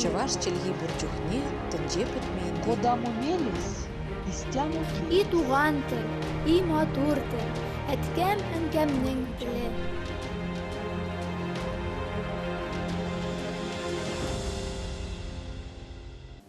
Чӑваш чӗлхи пур чухне тӗнче пӗтмен. Кодамо мелесь, истямо И туган тел, и матур тел, әткәм-әнкәмнең теле.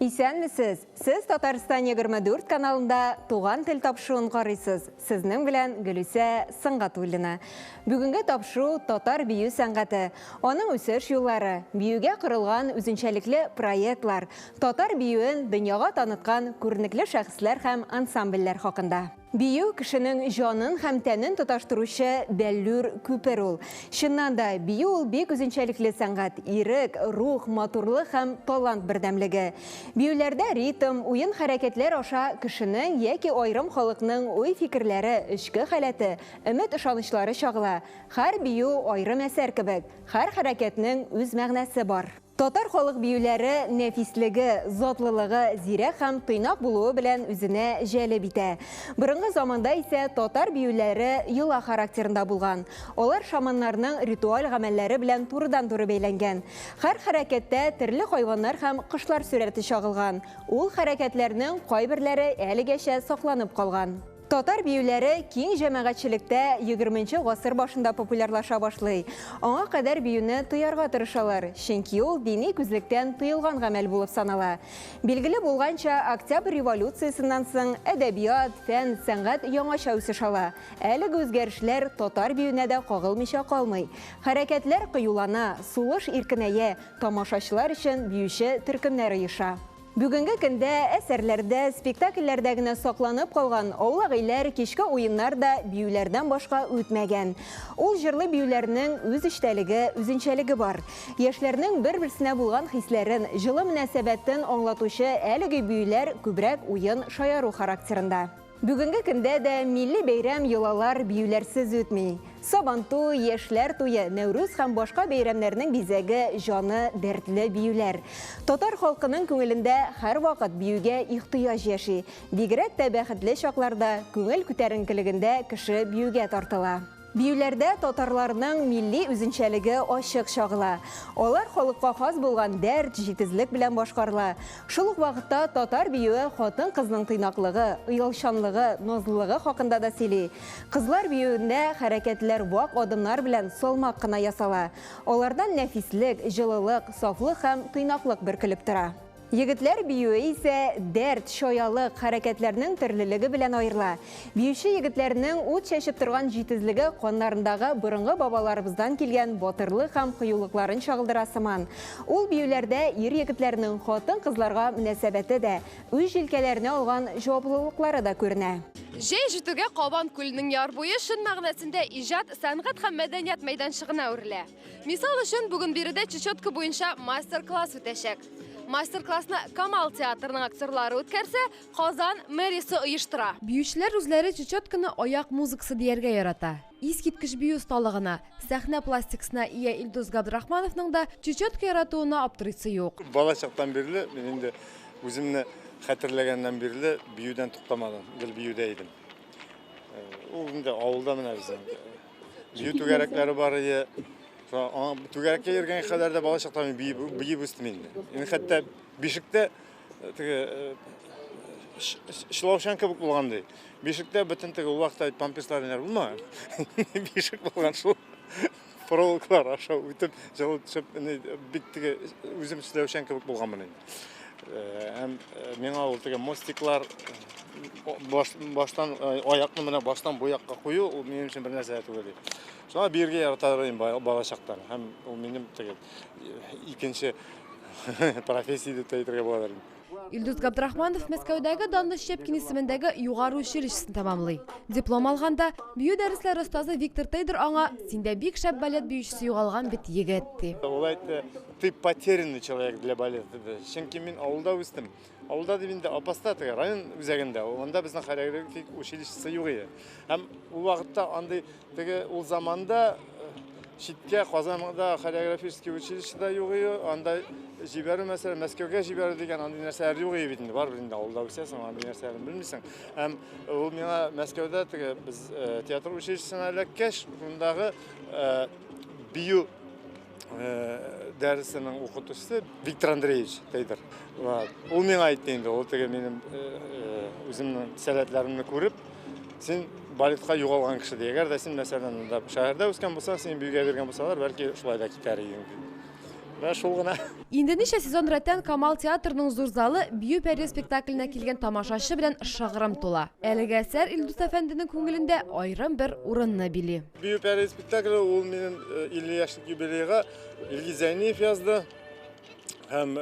Исәнмесез! Сез Татарстан 24 каналында Туган тел тапшыруын карыйсыз. Сезнең белән Гөлүсә Сөнгатуллина. Бүгенге тапшыру татар бию сәнгате, аның үсеш юллары, биюгә корылган үзенчәлекле проектлар, татар биюен дөньяга таныткан күренекле шәхесләр һәм ансамбльләр хакында. Бию, кешенең җанын һәм тәнен тоташтыручы бәллүр күпер ул. Чыннан да, бию ул бик үзенчәлекле сәнгать, ирек, рух, матурлык һәм талант бердәмлеге. Биюләрдә ритм, уен-хәрәкәтләр аша кешенең яки аерым халыкның уй-фикерләре, эчке халәте, өмет-ышанычлары чагыла. Һәр бию аерым әсәр кебек, һәр хәрәкәтнең үз мәгънәсе бар. Татар халык биюләре нәфислеге, затлылыгы, зирәк һәм тыйнак булуы белән үзенә җәлеп итә. Борынгы заманда исә татар биюләре йола характерында булган. Алар шаманнарның ритуаль гамәлләре белән турыдан-туры бәйләнгән. Һәр хәрәкәттә терле хайваннар һәм кошлар сурәте чагылган. Ул хәрәкәтләрнең кайберләре әлегәчә сакланып калган. Татар биюләре киң җәмәгатьчелектә егерменче гасыр башында популярлаша башлый. Аңа кадәр биюне тыярга тырышалар, чөнки ул дини күзлектән тыелган гамәл булып санала. Билгеле булганча, Октябрь революциясеннән соң әдәбият, фән, сәнгать яңача үсеш ала. Әлеге үзгәрешләр татар биюенә дә кагылмыйча калмый. Хәрәкәтләр кыюлана, сулыш иркенәя, тамашачылар өчен биюче төркемнәр оеша. Бүгенге көндә әсәрләрдә, спектакльләрдә генә сакланып калган аулак өйләр, кичке уеннар да биюләрдән башка үтмәгән. Ул җырлы биюләрнең үз эчтәлеге, үзенчәлеге бар. Яшьләрнең бер-берсенә булган хисләрен, җылы мөнәсәбәтен аңлатучы әлеге биюләр күбрәк уен, шаяру характерында. Бүгенге көндә дә милли бәйрәм, йолалар биюләрсез үтми. Сабантуй, яшьләр туе, Нәүрүз һәм башка бәйрәмнәрнең бизәге, җаны, дәртле биюләр. Татар халкының күңелендә һәрвакыт биюгә ихтыяҗ яши. Бигрәк тә бәхетле чакларда, күңел күтәренкелегендә кеше биюгә тартыла. Биюләрдә татарларның милли үзенчәлеге ачык чагыла. Алар халыкка хас булган дәрт, җитезлек белән башкарыла. Шул ук вакытта татар биюе хатын-кызның тыйнаклыгы, оялчанлыгы, назлылыгы хакында да сөйли. Кызлар биюендә хәрәкәтләр вак адымнар белән салмак кына ясала. Алардан нәфислек, җылылык, сафлык һәм тыйнаклык бөркелеп тора. Егетләр биюе исә дәрт, чаялык, хәрәкәтләрнең төрлелеге белән аерыла. Биюче егетләрнең ут чәчеп торган җитезлеге каннарындагы борынгы бабаларыбыздан килгән батырлык һәм кыюлыкларын чагылдыра сыман. Ул биюләрдә ир-егетләрнең хатын-кызларга мөнәсәбәте дә, үз җилкәләренә алган җаваплылыклары да күренә. Җәй җитүгә Кабан күленең яр буе чын мәгънәсендә иҗат, сәнгать һәм мәдәният мәйданчыгына әверелә. Мисал өчен, бүген биредә чечетка буенча мастер-класс үтәчәк. Мастер-классны Камал театрының актерлары үткәрсә, Казан мэриясе оештыра. Биючеләр үзләре чечетканы аяк музыкасы дияргә ярата. Искиткеч бию осталыгына, сәхнә пластикасына ия Илдус Габдрахмановның да чечетка яратуына аптырыйсы юк. Бала чактан бирле, мин инде үземне хәтерләгәннән бирле биюдән туктамадым, гел биюдә идем. Ул инде авылда менә безнең бию түгәрәкләре бар иде. Түгәрәккә йөргән кадәр дә бала чакта мин биеп, биеп үстем инде. Инде хәтта бишектә теге чылаучан кебек булган ди. Бишектә бөтен теге ул вакытта памперслар ниләр булмаган. Бишек булган шул проволокалар аша үтеп, җылы төшеп, бик теге үзем эшләүчән кебек булганмын инде. Һәм миңа ул теге мостиклар баштан аякны менә баштан бу якка кую ул минем өчен бер нәрсә дә түгел. Шуңа биергә ярата идем бала чактан. Һәм ул минем теге икенче профессия дип тә әйтергә буладыр. Илдус Габдрахманов Мәскәүдәге данлы Щепкин исемендәге югары училищесын тәмамлый. Диплом алганда, бию дәресләре остазы Виктор Тейдер аңа, Синдә бик шәп балет биючесе югалган бит, егет, ди. Ул әйтте, ты потерянный человек для балета, диде. Чөнки мин авылда үстем. Авылда дип инде Апаста, теге район үзәгендә. Анда безнең хореографик училищесы юк иде. Һәм ул вакытта андый теге ул заманда Читкә Казанда хореографический училищеда юк иде, анда җибәрү мәсәлән, Мәскәүгә җибәрү дигән андый нәрсәләр юк иде бит инде. Барыбер инде авылда үсәсең, андый нәрсәләрне белмисең. Һәм ул миңа Мәскәүдә теге без театр училищесына эләккәч, шундагы бию дәресенең укытучысы Виктор Андреевич Тейдер. Ул миңа әйтте инде, ул теге минем үземнең сәләтләремне күреп, син балетка югалган кеше ди. Әгәр дә син, мәсәлән, монда шәһәрдә үскән булсаң, син биюгә биргән булсалар, бәлки шулай да китәр идең ди. Менә шул гына. Инде ничә сезон рәттән Камал театрының зур залы Бию пәри спектакленә килгән тамашачы белән шыгрым тула. Әлеге әсәр Илдус әфәнденең күңелендә аерым бер урынны били. Бию пәри спектакле ул минем 50 яшьлек юбилейга Илгиз Зәйниев язды. Һәм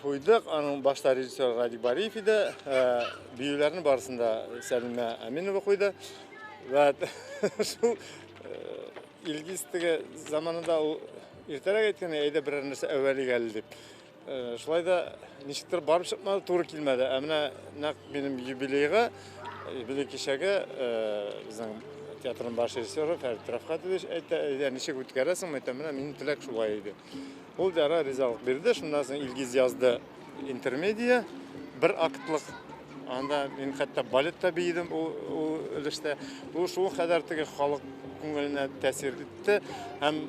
куйдык. Аның башта режиссер Радик Бариев иде. Биюләрне барысын да Сәлимә Әминова куйды. Вә шул Илгиз теге заманында ул иртәрәк әйткән, әйдә берәр нәрсә әвәлик әле дип. Шулай да ничектер барып чыкмады, туры килмәде. Ә менә нәкъ минем юбилейга, юбилей кичәгә безнең театрның баш режиссеры Фәрит Рафкатович әйтә, әйдә ничек үткәрәсең, әйтәм, менә минем теләк шулай иде. Ул дәра ризалык бирде. Шуннан соң Илгиз язды интермедия, бер актлык. Анда мин хәтта балет та биедем ул, ул өлештә. Ул шул кадәр теге халык күңеленә тәэсир итте. Һәм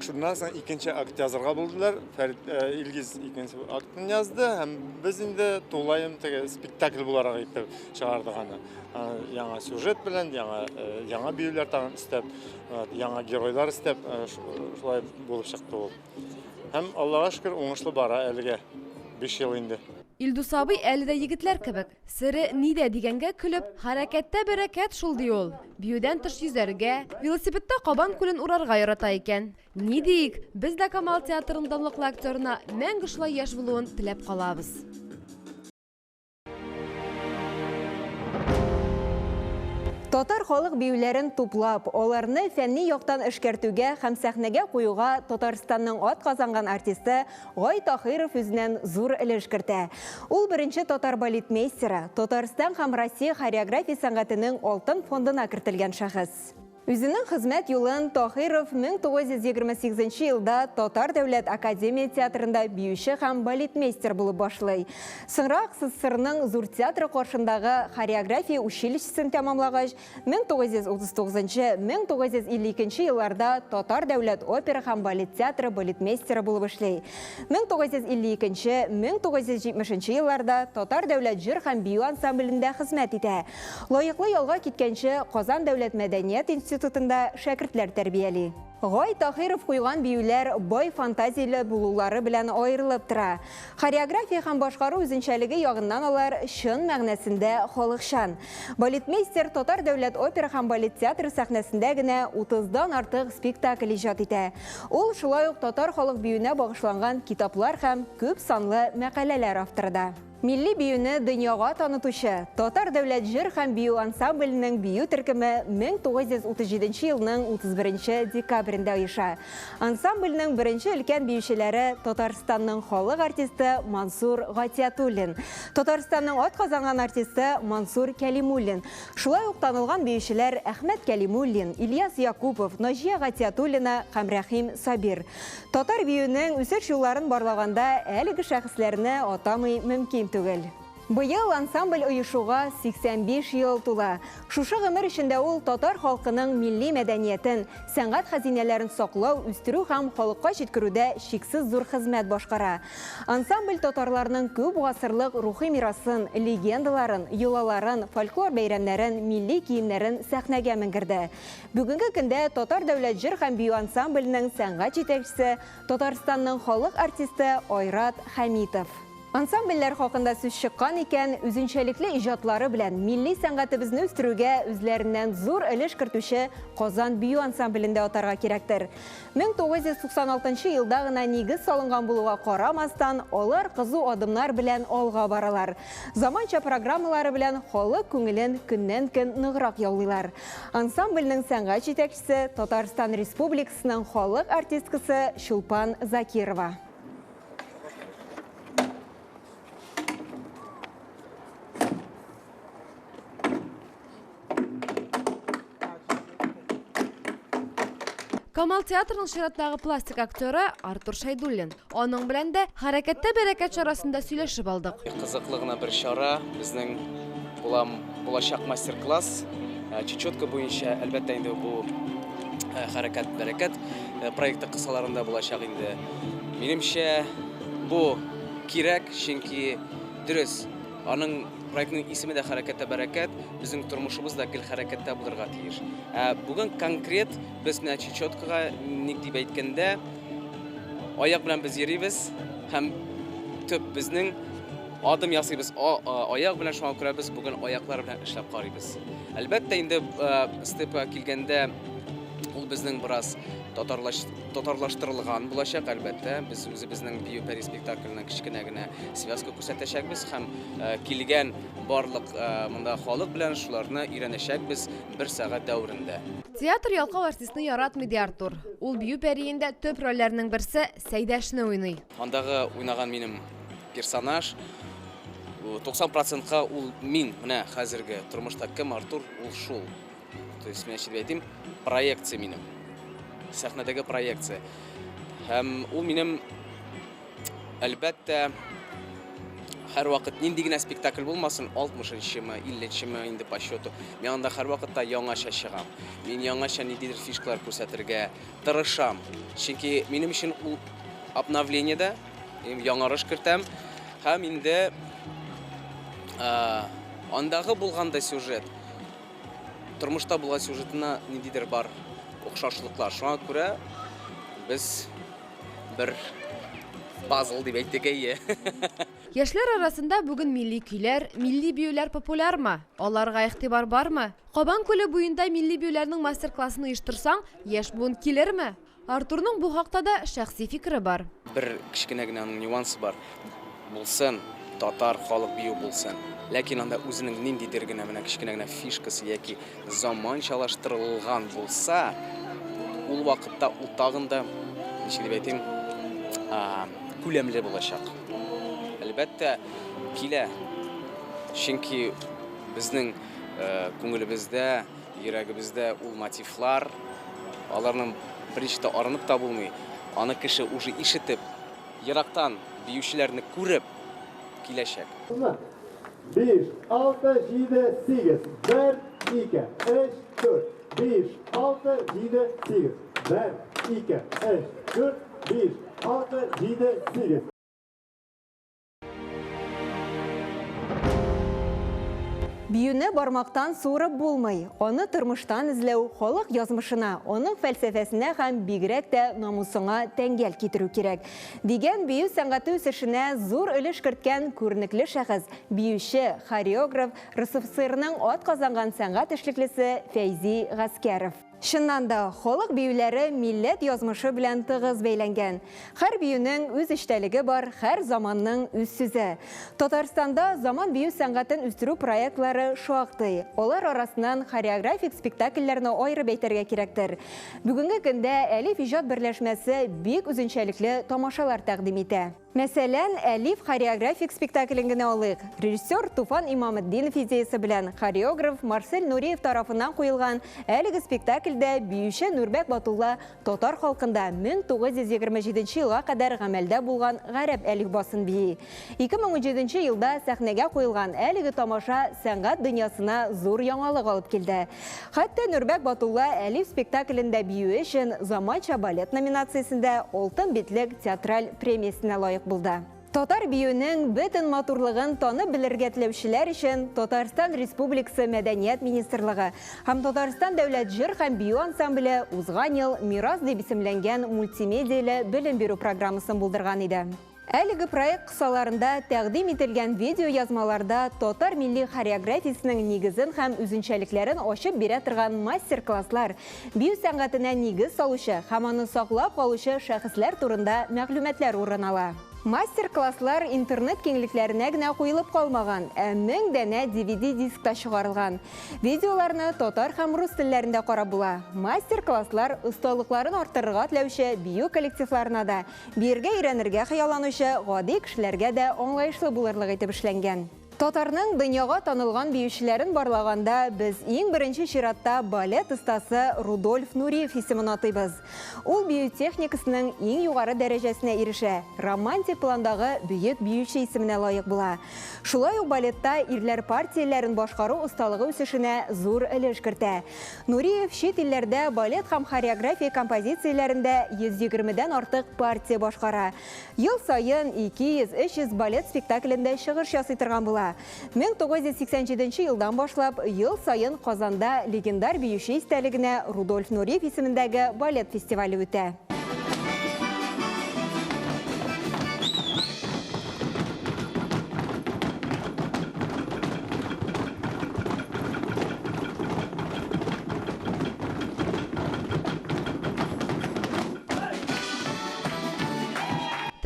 шуннан соң икенче акт язырга булдылар. Фәрит Илгиз икенче актын язды һәм без инде тулаем теге спектакль буларак итеп чыгардык аны. Яңа сюжет белән, яңа яңа биюләр тагын өстәп. Яңа геройлар өстәп, шулай булып чыкты ул. Һәм Аллага шөкер, уңышлы бара әлегә 5 ел инде. Илдус абый әле дә егетләр кебек. Сере нидә дигәнгә көлеп, хәрәкәттә бәрәкәт шул ди ул. Биюдән тыш йөзәргә, велосипедта Кабан күлен урарга ярата икән. Ни диик, без дә Камал театрының данлыклы актерына мәңге шулай яшь булуын теләп калабыз. Татар халык биюләрен туплап, аларны фәнни яктан эшкәртүгә һәм сәхнәгә куюга Татарстанның атказанган артисты Гай Таһиров үзеннән зур өлеш кертә. Ул беренче татар балетмейстеры, Татарстан һәм Россия хореография сәнгатенең алтын фондына кертелгән шәхес. Үзенең хезмәт юлын Таһиров 1928 елда Татар дәүләт академия театрында биюче һәм балетмейстер булып башлый. Соңрак СССРның Зур театры каршындагы хореография училищесын тәмамлагач, 1939-1952 елларда Татар дәүләт опера һәм балет театры балетмейстеры булып эшли. 1952-1970 елларда Татар дәүләт җыр һәм бию ансамблендә хезмәт итә. Лаеклы ялга киткәнче Казан дәүләт мәдәният институтында шәкертләр тәрбияли. Гай Таһиров куйган биюләр бай фантазияле булулары белән аерылып тора. Хореография һәм башкару үзенчәлеге ягыннан алар чын мәгънәсендә халыкчан. Балетмейстер Татар дәүләт опера һәм балет театры сәхнәсендә генә 30-дан артык спектакль иҗат итә. Ул шулай ук татар халык биюенә багышланган китаплар һәм күп санлы мәкаләләр авторы да. Милли биюне дөньяга танытучы Татар дәүләт җыр һәм бию ансамбленең бию төркеме 1937 елның 31 декабрендә оеша. Ансамбльнең беренче өлкән биючеләре Татарстанның халык артисты Мансур Гатиятуллин, Татарстанның атказанган артисты Мансур Кәлимуллин, шулай ук танылган биючеләр Әхмәт Кәлимуллин, Ильяс Якупов, Наҗия Гатиятуллина һәм Рәхим Сабир. Татар биюенең үсеш юлларын барлаганда әлеге шәхесләрне атамый мөмкин түгел. Быел ансамбль оешуга 85 ел тула. Шушы гомер эчендә ул татар халкының милли мәдәниятен, сәнгать хәзинәләрен саклау, үстерү һәм халыкка җиткерүдә чиксез зур хезмәт башкара. Ансамбль татарларның күп гасырлык рухи мирасын, легендаларын, йолаларын, фольклор бәйрәмнәрен, милли киемнәрен сәхнәгә менгерде. Бүгенге көндә Татар дәүләт җыр һәм бию ансамбленең сәнгать җитәкчесе Татарстанның халык артисты Айрат Хәмитов. Ансамбльләр хакында сүз чыккан икән, үзенчәлекле иҗатлары белән милли сәнгатебезне үстерүгә үзләреннән зур өлеш кертүче Казан бию ансамблендә атарга кирәктер. 1996 елда гына нигез салынган булуга карамастан, алар кызу адымнар белән алга баралар. Заманча программалары белән халык күңелен көннән-көн ныграк яулыйлар. Ансамбльнең сәнгать җитәкчесе Татарстан Республикасының халык артисткасы Чулпан Закирова. Камал театрының чираттагы пластик актеры Артур Шәйдуллин. Аның белән дә Хәрәкәттә бәрәкәт чарасында сөйләшеп алдык. Кызыклы гына бер чара безнең була, булачак мастер-класс чечетка буенча, әлбәттә инде бу Хәрәкәт бәрәкәт проекты кысаларында булачак инде. Минемчә, бу кирәк, чөнки дөрес, аның проектның исеме дә Хәрәкәттә бәрәкәт, безнең тормышыбыз да гел хәрәкәттә булырга тиеш. Ә бүген конкрет без менә чечеткага, ник дип әйткәндә, аяк белән без йөрибез һәм төп безнең адым ясыйбыз аяк белән, шуңа күрә без бүген аяклар белән эшләп карыйбыз. Әлбәттә инде, степка килгәндә, ул безнең бераз татарлаштырылган булачак, әлбәттә. Без үзебезнең Бию пәри спектакленнән кечкенә генә связка күрсәтәчәкбез һәм килгән барлык монда халык белән шуларны өйрәнәчәкбез бер сәгать дәверендә. Театр ялкау артистны яратмый, ди Артур. Ул Бию пәриендә төп рольләрнең берсе Сәйдәшне уйный. Андагы уйнаган минем персонаж 90 процентка ул мин, менә хәзерге тормышта кем Артур, ул шул. То есть, менә ничек әйтим, проекция минем. Сәхнәдәге проекция. Һәм ул минем, әлбәттә, һәрвакыт нинди генә спектакль булмасын, 60-нчымы, 50-нчеме инде по счету, мин анда һәрвакытта яңача чыгам. Мин яңача ниндидер фишкалар күрсәтергә тырышам. Чөнки минем өчен ул обновление дә, яңарыш кертәм. Һәм инде андагы булганда сюжет, тормышта булган сюжетына ниндидер бар охшашлыклар. Шуңа күрә без бер пазл дип әйтик, әйе. Яшьләр арасында бүген милли көйләр, милли биюләр популярмы? Аларга игътибар бармы? Кабан күле буенда милли биюләрнең мастер-классын оештырсаң, яшь буын килерме? Артурның бу хакта да шәхси фикере бар. Бер кечкенә генә аның нюансы бар. Булсын, татар халык бию булсын. Ләкин анда үзенең ниндидер генә менә кечкенә генә фишкасы яки заманчалаштырылган булса, ул вакытта ул тагын да, ничек дип әйтим, күләмле булачак. Әлбәттә, килә. Чөнки безнең күңелебездә, йөрәгебездә ул мотивлар, аларның берничек тә арынып та булмый. Аны кеше уже ишетеп, ерактан биючеләрне күреп киләчәк. 5, 6, 7, 8, 1, 2, 3, 4, 5, 6, 7, 8, 1, 2, 3, 4, 5, 6, 7, 8. Биюне бармактан суырып булмый. Аны тормыштан эзләү, халык язмышына, аның фәлсәфәсенә һәм бигрәк тә намусыңа тәңгәл китерү кирәк. Дигән бию сәнгате үсешенә зур өлеш керткән күренекле шәхес, биюче, хореограф, РСФСРның атказанган сәнгать эшлеклесе Фәйзи Гаскәров. Чыннан да, халык биюләре милләт язмышы белән тыгыз бәйләнгән. Һәр биюнең үз эчтәлеге бар, һәр заманның үз сүзе. Татарстанда заман бию сәнгатен үстерү проектлары шактый. Алар арасыннан хореографик спектакльләрне аерып әйтергә кирәктер. Бүгенге көндә Әлиф иҗат берләшмәсе бик үзенчәлекле тамашалар тәкъдим итә. Мәсәлән, Әлиф хореографик спектаклен генә алыйк. Режиссер Туфан Имаметдинов идеясы белән хореограф Марсель Нуриев тарафыннан куелган әлеге спектакльдә биюче Нурбәк Батулла татар халкында 1927 елга кадәр гамәлдә булган гарәп әлифбасын бии. 2017 елда сәхнәгә куелган әлеге тамаша сәнгать дөньясына зур яңалык алып килде. Хәтта Нурбәк Батулла Әлиф спектаклендә биюе өчен заманча балет номинациясендә Алтын битлек театраль премиясенә лаек булды. Татар биюенең бөтен матурлыгын танып белергә теләүчеләр өчен Татарстан Республикасы Мәдәният министрлыгы һәм Татарстан дәүләт җыр һәм бию ансамбле узган ел Мирас дип исемләнгән мультимедияле белем бирү программасын булдырган иде. Әлеге проект кысаларында тәкъдим ителгән видеоязмаларда татар милли хореографиясенең нигезен һәм үзенчәлекләрен ачып бирә торган мастер-класслар, бию сәнгатенә нигез салучы һәм аны саклап калучы шәхесләр турында мәгълүматлар урын ала. Мастер-класслар интернет киңлекләренә генә куелып калмаган, ә 1000 данә DVD дискта чыгарылган. Видеоларны татар һәм рус телләрендә карап була. Мастер-класслар осталыкларын арттырырга теләүче бию коллективларына да, биергә өйрәнергә хыялланучы гади кешеләргә дә аңлаешлы булырлык итеп эшләнгән. Татарның дөньяга танылган биючеләрен барлаганда без иң беренче чиратта балет остасы Рудольф Нуриев исемен атыйбыз. Ул бию техникасының иң югары дәрәҗәсенә ирешә, романтик пландагы бөек биюче исеменә лаек була. Шулай ук балетта ирләр партияләрен башкару осталыгы үсешенә зур өлеш кертә. Нуриев чит илләрдә балет һәм хореография композицияләрендә 120 дән артык партия башкара. Ел саен 200-300 балет спектаклендә чыгыш ясый торган була. 1987 елдан башлап, ел саен Казанда легендар биюче истәлегенә Рудольф Нуриев исемендәге балет фестивале үтә.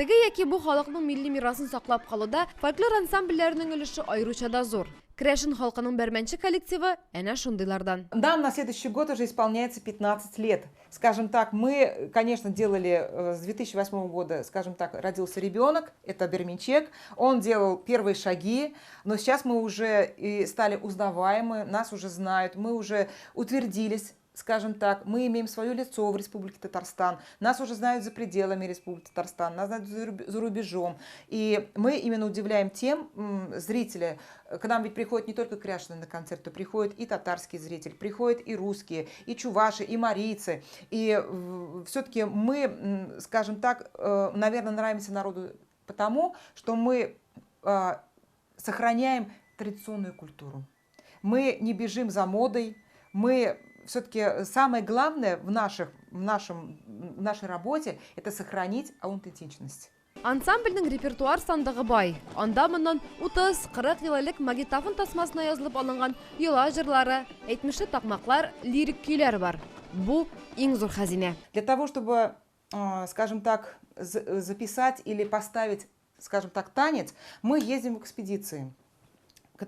Теге яки бу халыкның милли мирасын саклап калуда фольклор ансамбльләренең өлеше аеруча да зур. Керәшен халкының Бәрмәнчек коллективы әнә шундыйлардан. Нам на следующий год уже исполняется 15 лет. Скажем так, мы, конечно, делали с 2008 года, скажем так, родился ребенок, это Берменчек, он делал первые шаги, но сейчас мы уже и стали узнаваемы, нас уже знают, мы уже утвердились, скажем так, мы имеем свое лицо в Республике Татарстан, нас уже знают за пределами Республики Татарстан, нас знают за рубежом. И мы именно удивляем тем зрителя, к нам ведь приходят не только кряшены на концерты, приходят и татарские зрители, приходят и русские, и чуваши, и марийцы. И все-таки мы, скажем так, наверное, нравимся народу потому, что мы сохраняем традиционную культуру. Мы не бежим за модой, мы все-таки самое главное в нашей работе – это сохранить аутентичность. Ансамбльнең репертуар сандыгы бай. Анда моннан 30-40 ел элек магнитофон тасмасына язылып алынган йола җырлары, әйтмешле такмаклар, лирик көйләр бар. Бу иң зур хәзинә. Для того, чтобы, скажем так, записать или поставить, скажем так, танец, мы ездим в экспедиции.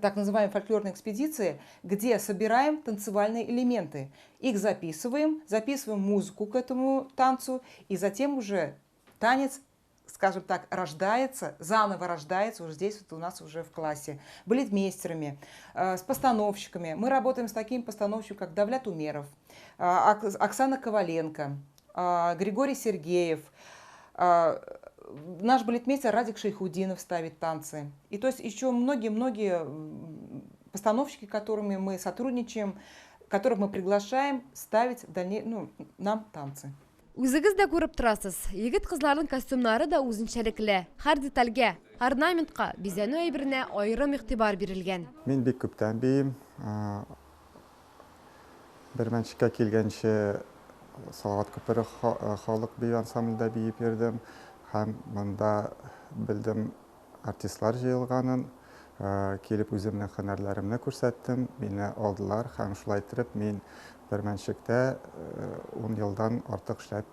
Так называемые фольклорные экспедиции, где собираем танцевальные элементы. Их записываем, записываем музыку к этому танцу, и затем уже танец, скажем так, рождается, заново рождается уже здесь вот у нас уже в классе. Балетмейстерами, с постановщиками. Мы работаем с такими постановщиками, как Давлят Умеров, Оксана Коваленко, Григорий Сергеев. Наш балетмейстер Радик Шайхутдинов ставит танцы. И то есть еще многие-многие постановщики, которыми мы сотрудничаем, которых мы приглашаем ставить нам танцы. Үзегез дә күреп торасыз, егет-кызларның костюмнары да үзенчәлекле. Һәр детальгә, орнаментка, бизәнү әйберенә аерым игътибар бирелгән. Мин бик күптән биим. Бәрмәнчеккә килгәнче Салават күпере халык бию ансамблендә биеп йөрдем. Һәм монда белдем артистлар җыелганын, килеп үземнең һөнәрләремне күрсәттем, мине алдылар һәм шулай итеп мин Бәрмәнчектә 10 елдан артык эшләп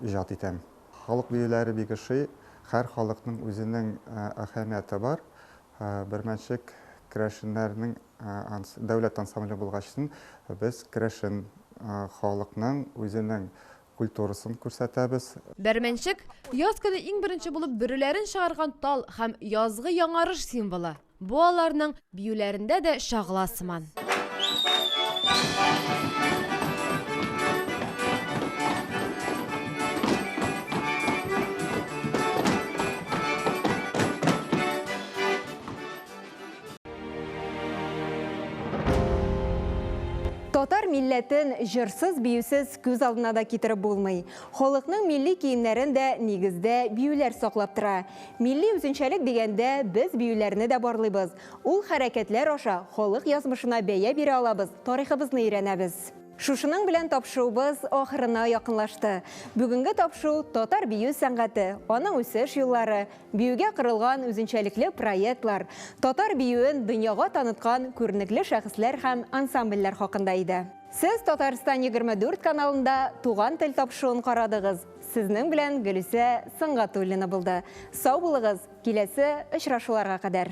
иҗат итәм. Халык биюләре бик ошый, һәр халыкның үзенең әһәмияте бар. Бәрмәнчек керәшеннәрнең дәүләт ансамбле булгачын без керәшен халыкның үзенең культурасын күрсәтәбез. Бәрмәнчек яз көне иң беренче булып бөреләрен чыгарган тал һәм язгы яңарыш символы. Бу аларның биюләрендә дә чагыла сыман. Татар милләтен җырсыз, биюсез күз алдына да китереп булмый. Халыкның милли киемнәрен дә нигездә биюләр саклап тора. Милли үзенчәлек дигәндә без биюләрне дә барлыйбыз. Ул хәрәкәтләр аша халык язмышына бәя бирә алабыз, тарихыбызны өйрәнәбез. Шушының белән тапшыруыбыз ахырына якынлашты. Бүгенге тапшыру татар бию сәнгате, аның үсеш юллары, биюгә корылган үзенчәлекле проектлар, татар биюен дөньяга таныткан күренекле шәхесләр һәм ансамбльләр хакында иде. Сез Татарстан 24 каналында Туган тел тапшыруын карадыгыз. Сезнең белән Гөлүсә Сөнгатуллина булды. Сау булыгыз, киләсе очрашуларга кадәр.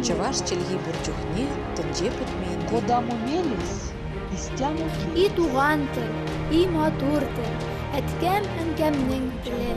Чӑваш чӗлхи пур чухне тӗнче пӗтмен. Кодамо мелесь, истямо И туган тел, и матур тел, Әткәм, әнкәмнең теле.